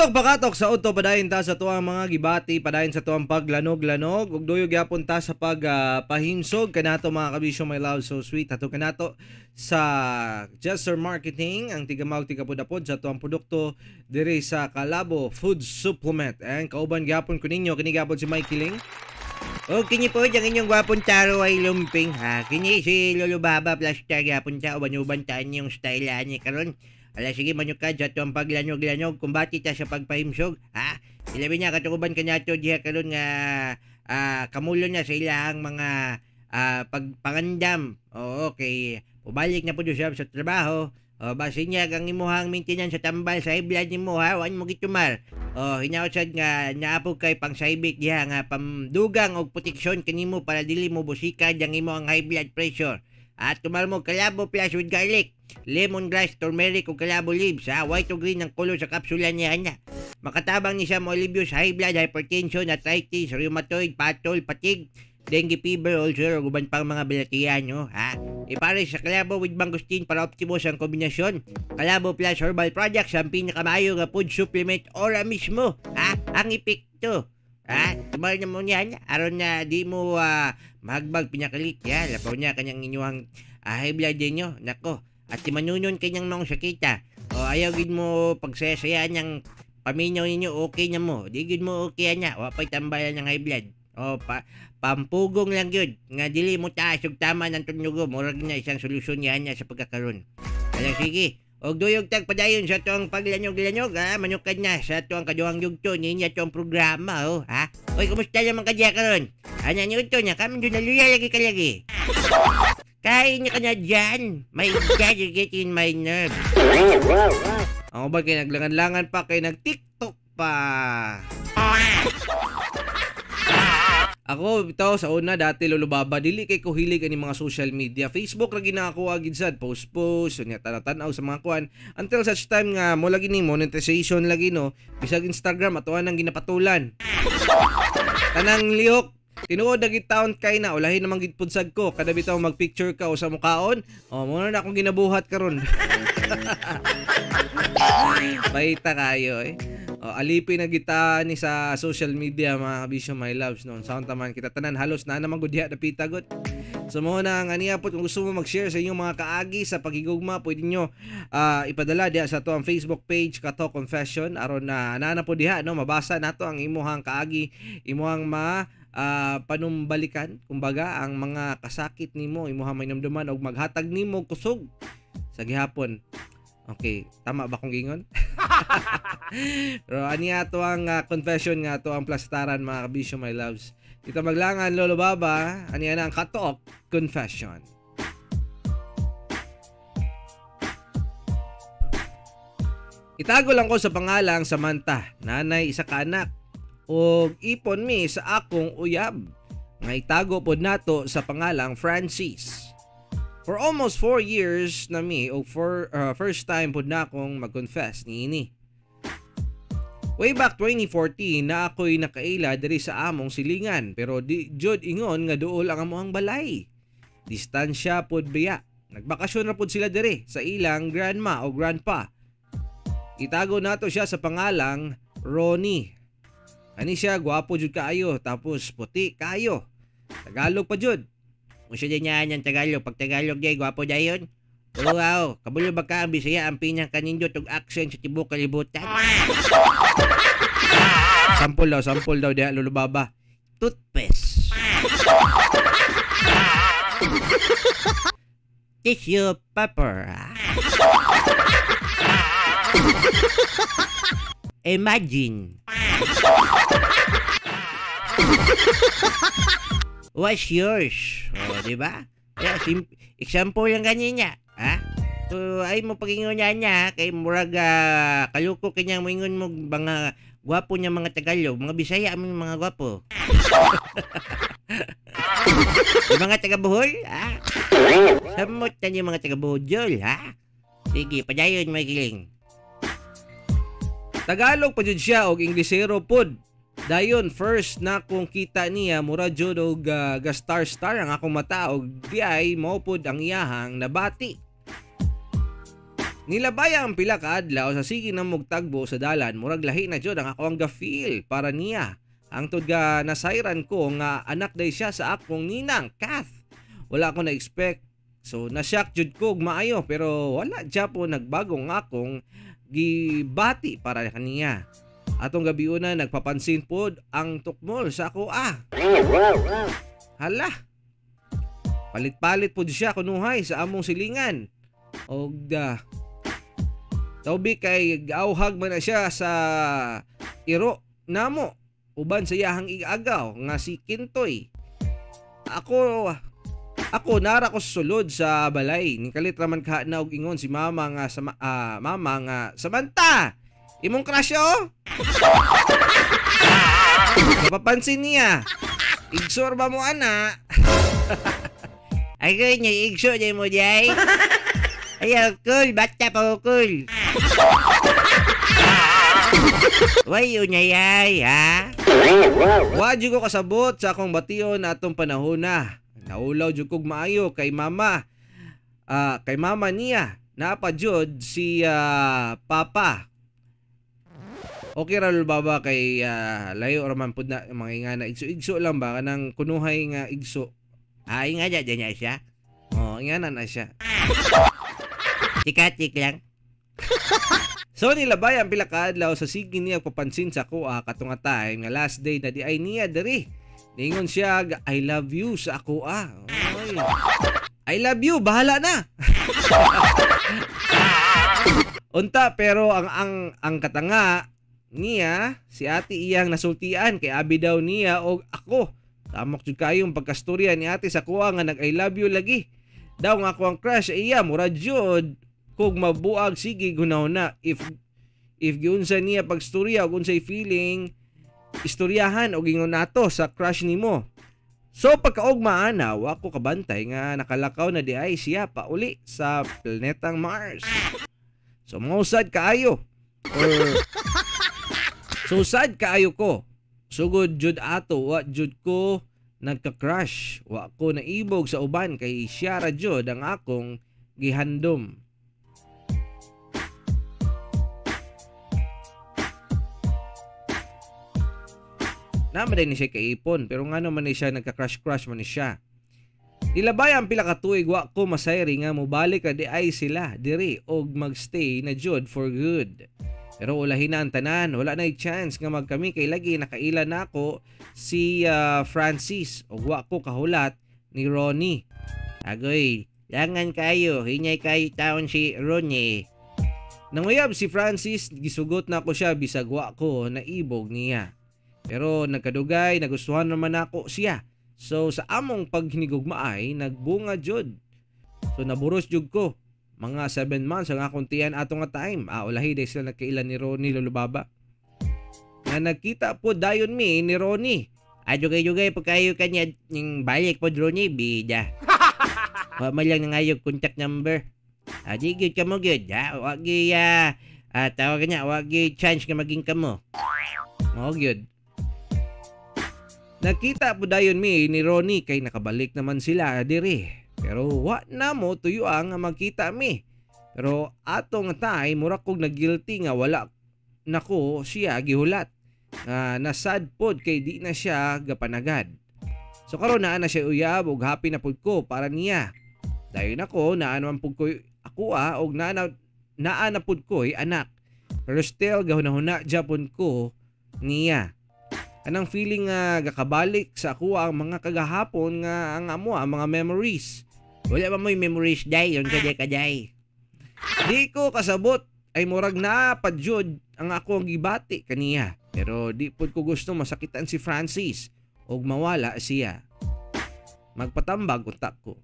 Katok pakatok sa udto, padayon ta sa tuang mga gibati, padayon sa tuang paglanog-lanog ug duyog gyapon ta sa pag pahimsog kanato, mga kabisyo, my love so sweet. Ato kanato sa Jester Marketing ang tigamag tigapod-apod sa tuang produkto diri sa Kalabo Food Supplement. And kauban gyapon ko ninyo kini gyapon si Mikey Ling. O kini po ang inyong gwapong taro ay lumping ha. Kini si Lolo Baba Plaster gyapon ta uban-uban ta yung style ani karon. Ala sige, manyukad sa tuang paglanog-lanog, kumbati ta sa pagpahimsog ha. Ilabi niya katukuban kanato diha karon nga kamulo na sa ilang mga pagpangandam. Oo, kay ubalik na pud siya sa trabaho. O basin niya ang imuhang maintenance sa tambal sa high blood nimo ha, wan mo gitumar. O hinaot sad nga naapog kay pangsaybik diha nga pamdugang og proteksyon kanimo para dili mo busikad ang imong high blood pressure. At tumar mo Kalabo Plus with garlic, lemongrass, turmeric ug kalabo leaves ha. White o green ang color sa kapsula niya ana. Makatabang ni siya mo alibyo sa high blood, hypertension, arthritis, rheumatoid, patol, fatigue, dengue fever, ulcer, ug uban pang mga balatian no ha. Ipare sa Kalabo with mangosteen para optimus ang kombinasyon. Kalabo Plus Herbal Products ang pinakamaayo nga food supplement ora mismo ha. Ang epekto ha, tumar na mo niyan aron na di mo mahagbag pinakalit ya. Lapaw niya kanyang inyuhang high blood ninyo. Nako, at timanunon kanyang mga sakita. O ayaw gid mo pagsaya-saya niyang paminaw ninyo, okay na mo. Di gid mo okay niya. Wa pa'y tambalan ng high blood. O pampugong lang yun. Nga dili mo taas og tama ng tunugo. Murag na isang solusyon niya niya sa pagkakaroon. Alang sige. Og duyog tag padayon sa tuang paglanog-lanog ha, manukad na sa tuang kaduhang yugto ninya tuang programa oh ha. Oy, kumusta naman ka diya karon? Ana niyo to nya kami dun naluya lagi ka lagi. Kain niya ka na dyan. My God, you're getting my nerve. Ang uban kay naglangan-langan pa, kay nag-TikTok pa. Ako bitaw sa una dati, Lolo Baba, dili kay ko hilig ani mga social media. Facebook ra ginakuha gid sad, post post unya tan-aw sa mga kuan until such time nga mo lagi ni monetization lagi no. Bisag Instagram atoan ang ginapatulan. Tanang lihok tinuod na gid taon kay na ulahin naman gid pud sad ko kada bitaw magpicture ka o sa mukaon. O mo na akong ginabuhat karon. Paita kayo eh. O, alipin na kita ni sa social media mga kabisyo, my loves no. Sound taman kita tanan halos na naman gud diha dapita gud. So mo na ang aniya po, kung gusto mo mag-share sa inyong mga kaagi sa pagigugma, pwede nyo ipadala diha sa ato ang Facebook page Kato Confession aron na ana po diha no, mabasa nato ang imuhang kaagi, imuhang ma panumbalikan kumbaga ang mga kasakit nimo, imuhang mainumduman og maghatag nimo kusog sa gihapon. Okay, tama ba kong gingon? Pero aniya to ang confession nga to ang plastaran mga kabisyo, my loves. Dito maglangan Lolo Baba, aniya na ang Katok Confession. Itago lang ko sa pangalang Samantha, nanay isa ka anak og ipon mi sa akong uyab nga itago pod nato sa pangalang Francis. For almost 4 years na mi og for first time pod na akong mag-confess niini. Way back 2014 na ako'y nakaila diri sa among silingan pero di jud ingon nga duol ang amoang balay. Distansya pod biya. Nagbakasyon ra pod sila diri sa ilang grandma o grandpa. Itago nato siya sa pangalang Ronnie. Ani siya gwapo jud kaayo tapos puti kaayo. Tagalog pa jud. Usa din niya ang Tagalog. Pag Tagalog jay gwapo dayon. Oh, wow, kabulo ba ka ang Bisaya ang pinakanindot og accent sa tibuok kalibutan? Sample daw diha Lolo Baba. Toothpaste. Tissue paper. Imagine. What's yours? O, di ba? Kaya, example lang ganyan niya. Ha? So, ay mo pagingon niya niya, kay murag kaluko kanya moingon mo mga gwapo niya mga Tagalog, mga Bisaya aming mga gwapo. Yung mga taga Bohol, ha? Samot na niya mga taga Bohol, ha? Sige, padayon may giling. Tagalog pa jud siya og Inglesero pod. Dayon first na kong kita niya mura jud og ga star star ang akong mata og di ay mao pod ang iyahang nabati. Nilabay ang pila ka adlaw sa sige na mugtagbo sa dalan, murag lahi na jud ang ako ang ga-feel para niya. Hangtod ga nasayran ko nga anak day siya sa akong ninang, Kath. Wala ko na-expect. So nasyak jud ko og maayo pero wala japon nagbago nga akong gibati para kaniya. Atong gabiuna nagpapansin pod ang tukmol sa ako ah. Hala. Palit-palit pod siya kunuhay sa among silingan. Og tawbi kay gaawhag man na siya sa iro namo uban sa iyahang igagaw nga si Kintoy. Ako nara ko sulod sa balay. Nikalit raman ka na og ingon si mama nga sa mama nga Samantha, imong crush oh. Napapansin niya. Igsor ba mo ana? Ay niya igso niya mo jay. Ayaw, cool. Bata pa ko, cool. Way, unyayay, ha? Wa jud ko kasabot sa akong bation atong panahon na. Naulaw jud kog maayo kay mama. Kay mama niya. Napa jud si papa. Okay ra baba kay layo ra man pud na mga ingana. Igso-igso lang ba kanang kunuhay nga igso. Ay nga dyan niya siya. Oh, ingana na siya. Tikatik lang. So nilabay ang pila ka adlaw sa sige niya papansin sa kuha katunga time nga last day na di ay niya diri. Ningon siya I love you sa ako ah. Oy. I love you, bahala na. Unta pero ang katanga niya si ate iyang nasultian kay abi daw niya og ako. Tamok jud kayong pagkastorya ni ate sa kuha nga nag I love you lagi. Daw nga ako ang crush iya mura jud kog mabuag sige gunaw na if giunsa niya pagstorya og unsay feeling istoryahan og ingon nato sa crush nimo. So pagkaugma ana wa ko kabantay nga nakalakaw na di ay siya pauli sa planetang Mars. So mausad kaayo or so sad kaayo ko. Sugod jud ato wa jud ko nagka-crush, wa ko naibog sa uban kay siya ra jud ang akong gihandom. Naman din siya kaipon pero ngano man ni siya nagka-crush-crush man ni siya. Nilabay ang pila ka tuig wa ko masayri nga mobalik ra di ay sila diri og magstay na jud for good. Pero ulahin na ang tanan, wala na chance nga magkami kay lagi nakaila nako si Francis og wa ko kahulat ni Ronnie. Agoy, langan kayo, hinyay kayo taon si Ronnie. Nanguyab si Francis, gisugot na ko siya bisag wa ko naibog niya. Pero nagkadugay, nagustuhan naman ako siya. So sa among paghinigugmaay, nagbunga jud. So naburos jud ko. Mga 7 months ang akong tiyan ato nga time. Ulahi day sila nagkailan ni Ronnie Lulubaba. Nga nagkita po dayon mi ni Ronnie. Adugay-dugay po kayo kanya ning balik po Ronnie bida. Wa man lang nangayog contact number. Di gyud kamo gyud ha. Wa gyud tawag niya, wa gyud chance nga maging kamo. Mao gyud. Nakita po dayon mi ni Ronnie kay nakabalik naman sila diri. Pero wa na mo tuyo ang magkita mi. Pero atong time mura kog nagguilty nga wala nako siya gihulat. Nasad pod kay di na siya gapanagad. So karon naa na siya uyab og happy na pud ko para niya. Dayon ako naa naman pud ko ako og naa na pud ko'y anak. Pero still gahunahuna japon ko niya. Anang feeling nga gakabalik sa ako ang mga kagahapon nga ang amo ang mga memories. Wala ba mo'y memories day yon sa kaday? Di ko kasabot ay murag na padyod ang ako ang gibati kaniya. Pero di pud ko gusto masakitan si Francis og mawala siya. Magpatambag unta ko.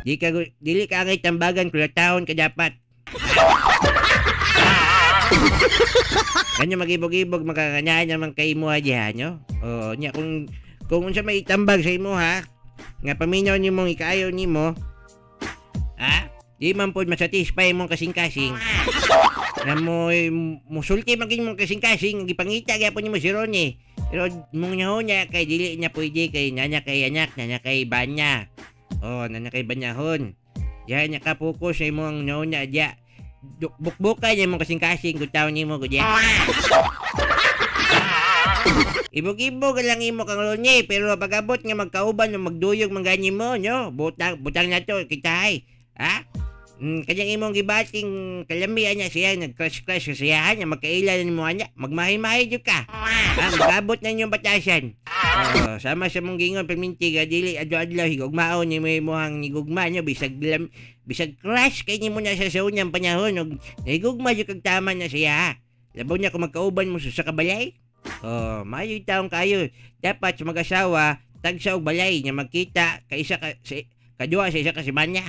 Di ka dili ka angay tambagan kung taon ka dapat. Kanyo magibog-ibog makakanyahan naman kay imo diha nyo. Oh, nya kung unsa may itambag sa imo ha, nga paminaw nimo ikaayo nimo. Ha? Di man pod masatisfy imong kasing-kasing. Nga mo musulti man mong kasing-kasing, gipangita gyapon nimo si Ronnie. Pero mong niya kay dili niya pwede kay nanya kay anak, nanya kay banya. Oh, nanya kay banyahon. Diha niya ka focus sa imong niya diya. Bukbukan imong kasing-kasing kung taon nimo gud ya. Ibog-ibog lang imo kang Ronnie, pero pag-abot nga magkauban o magduyog man gani mo, no? Butang butang na to kita ay. Ha? Kanyang imong gibating kalamian niya siya nag-crush-crush sa siya niya magkaila nimo anya, magmahay-mahay jud ka. Ha, mag-abot na inyong batasan. Oh, sama sa mong gingon perminti ga dili adlaw-adlaw higugmaon nimo imong nigugma nyo bisag lam, bisag crush kay nimo na siya sa unyang panahon og nahigugma jud kag tama na siya. Labaw niya kung magkauban mo sa kabalay. Oh, maayo taong kayo. Dapat sa mag-asawa tagsa og balay nya magkita kaysa ka si, kaduha sa isa ka semana.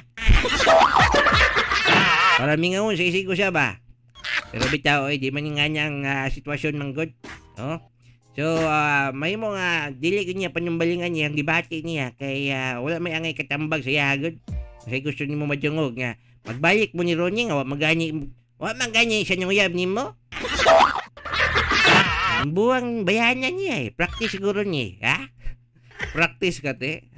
Para mingaon sa isig ko siya ba. Pero bitaw oy, di man nga niyang sitwasyon man gud. No? So, mahimo nga dili ko niya panumbalingan niya ang gibati niya kay wala may angay katambag sa iya gud. Kasi gusto nimo madungog nga magbalik mo ni Ronnie nga wa man gani siya niyang uyab nimo. Ang buwang bayanan niya eh. Practice siguro niya, ha? Practice ka te.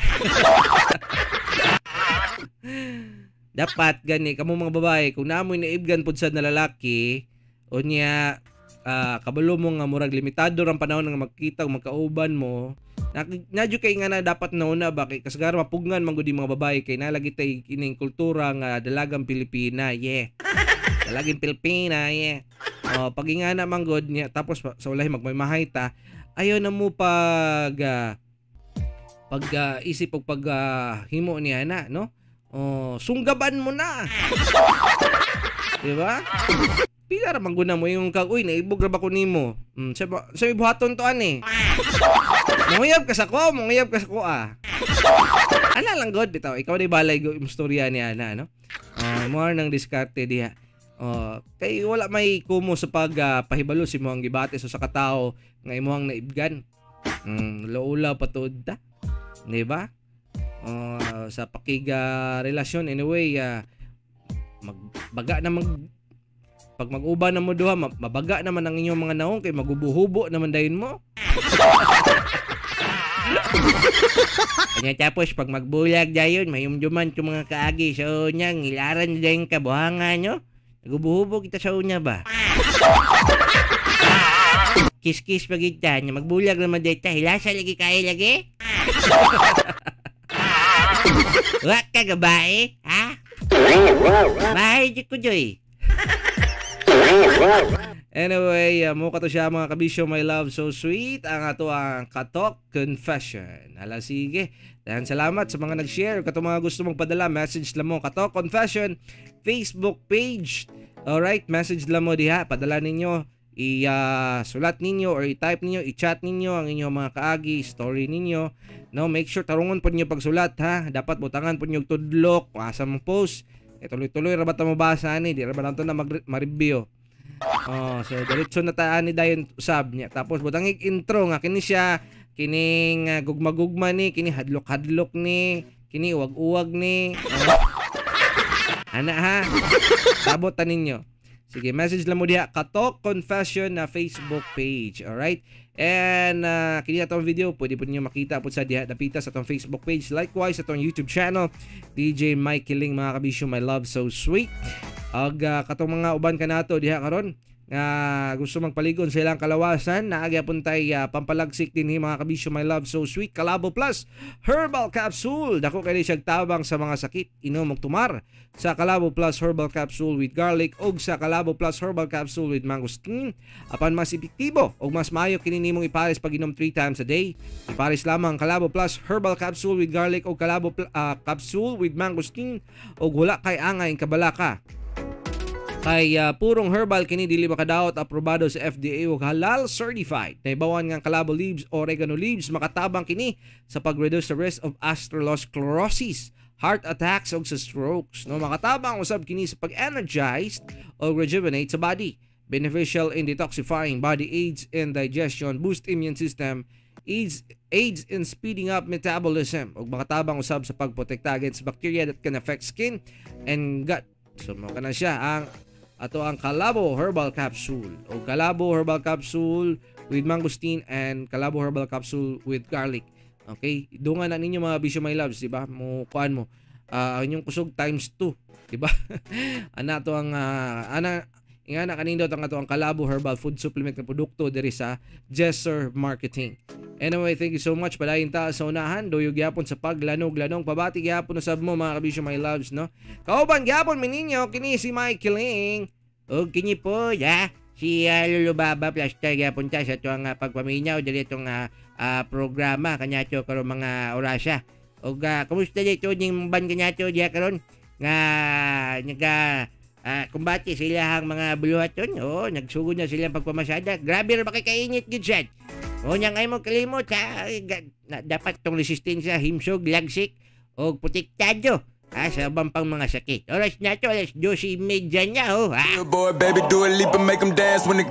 Dapat gani kamo mga babae kung naamoy naibgan pud sad na lalaki o niya kabalo mo nga murag limitado ra ang panahon nga magkita o magkauban mo, nadyo kay nga na dapat nauna ba kay kasagaran mapugnan man gud mga babae kay nalagi tay kining kultura nga dalagang Pilipina, yeah. Dalagang Pilipina, yeah. Oh, pag ingana man gud niya tapos sa ulahi magmaymahay ta, ayaw na mo pag isip og pag himo niya na, no? Oh, sunggaban mo na. Di ba? Pila ra man gud na mo yung kag uy naibog ra ba ko nimo? Sa buhaton to ani. Manguyab ka sa ko, manguyab ka sa ko ah. Ana lang god bitaw, ikaw di balay go imong storya ni ana, no? More nang diskarte diha. Kay wala may kumo sa pag pahibalo si imong gibati so sa katao nga imong naibgan. Laula patuod ta. Di ba? Sa pakiga relasyon anyway, magbaga na pag mag-uban na mo duha, mabaga naman ang inyong mga naong kay magubuhubo naman dayon mo. Kanya tapos pag magbulag dayon, mayumduman itong mga kaagi sa unya, ngilaran dayon ka buhangan nyo. Nagubuhubo kita sa unya ba? Kiss-kiss pag ita, magbulag naman dito, hilasa lagi kaya lagi. Wa ka gabae, ha? Bahay di ko joy. Anyway, mukha to siya mga kabisyo, my love, so sweet. Ang ato ang Katok Confession. Hala, sige. Dahan salamat sa mga nag-share. Kato mga gusto mong padala, message lang mo. Katok Confession Facebook page. Alright, message lang mo diha. Padala ninyo. I-sulat ninyo or i-type ninyo, i-chat ninyo ang inyong mga kaagi, story ninyo. No, make sure tarungon po ninyo pagsulat ha. Dapat butangan po ninyo tudlok, asa mong post. Eh, tuloy-tuloy ra ba ta mabasa ani, di ra ba nato na ma-review. Oh, so diretso na ta ani dayon usab niya. Tapos butangig intro nga kini siya, kining gugma-gugma ni, kini hadlok-hadlok ni, kini uwag-uwag ni. Oh. Ana ha. Sabot ta ninyo. Sige, message lang mo diha Katok Confession na Facebook page. Alright? And kini atong video, pwede po ninyo makita po sa diha dapita sa atong Facebook page. Likewise sa atong YouTube channel, DJ Mikey Ling mga kabisyo, my love so sweet. Ag katong mga uban kanato diha karon nga gusto magpaligon sa ilang kalawasan, naagya pun tay pampalagsik dinhi mga kabisyo, my love so sweet, Kalabo Plus Herbal Capsule. Dako kay siyang tabang sa mga sakit, inom og tumar sa Kalabo Plus Herbal Capsule with garlic og sa Kalabo Plus Herbal Capsule with mangosteen. Apan mas epektibo og mas maayo kini nimong ipares pag inom 3 times a day. Ipares lamang Kalabo Plus Herbal Capsule with garlic og Kalabo Capsule with mangosteen og wala kay angay kabalaka. Kay purong herbal kini dili makadaot, aprobado sa FDA ug halal certified. Naibawan nga Kalabo leaves, oregano leaves makatabang kini sa pag-reduce the risk of atherosclerosis, heart attacks ug sa strokes. No, makatabang usab kini sa pag-energize o rejuvenate sa body. Beneficial in detoxifying body, aids in digestion, boost immune system, aids in speeding up metabolism ug makatabang usab sa pagprotekta against bacteria that can affect skin and gut. So mo kana siya ang ato ang Kalabo Herbal Capsule o Kalabo Herbal Capsule with mangosteen and Kalabo Herbal Capsule with garlic. Okay, dungan na ninyo mga bisyo my loves, di ba? Mo kuan mo. Ang inyong kusog times 2, di ba? Ana to ang ana ingana kanindot ang ato ang Kalabo Herbal Food Supplement nga produkto diri sa Jesser Marketing. Anyway, thank you so much. Padayon ta sa unahan, doyo gyapon sa paglanog-lanong. Pabati gyapon usab mo, mga kabisyo my loves, no? Kauban gyapon mi ninyo kini si Mike Kiling. Og kini po, ya, si Lolo Baba Plaster gyapon ta sa atuang pagpaminaw diri itong programa kanyato karon mga orasya. Og kumusta dito ning ban kanyato diya karon nga naga kumbate sa ilahang mga buluhaton? Oo, nagsugod na silang pagpamasada. Grabe ra ba kay kainit gid sad. O nya ngay mo kalimot ha, na, dapat tong resistensya himsog, lagsik og protektado ha, sa ubang pang mga sakit. Oras na to, alas 12:30 niya oh. Ha? Boy, baby, do a leap and make 'em dance when the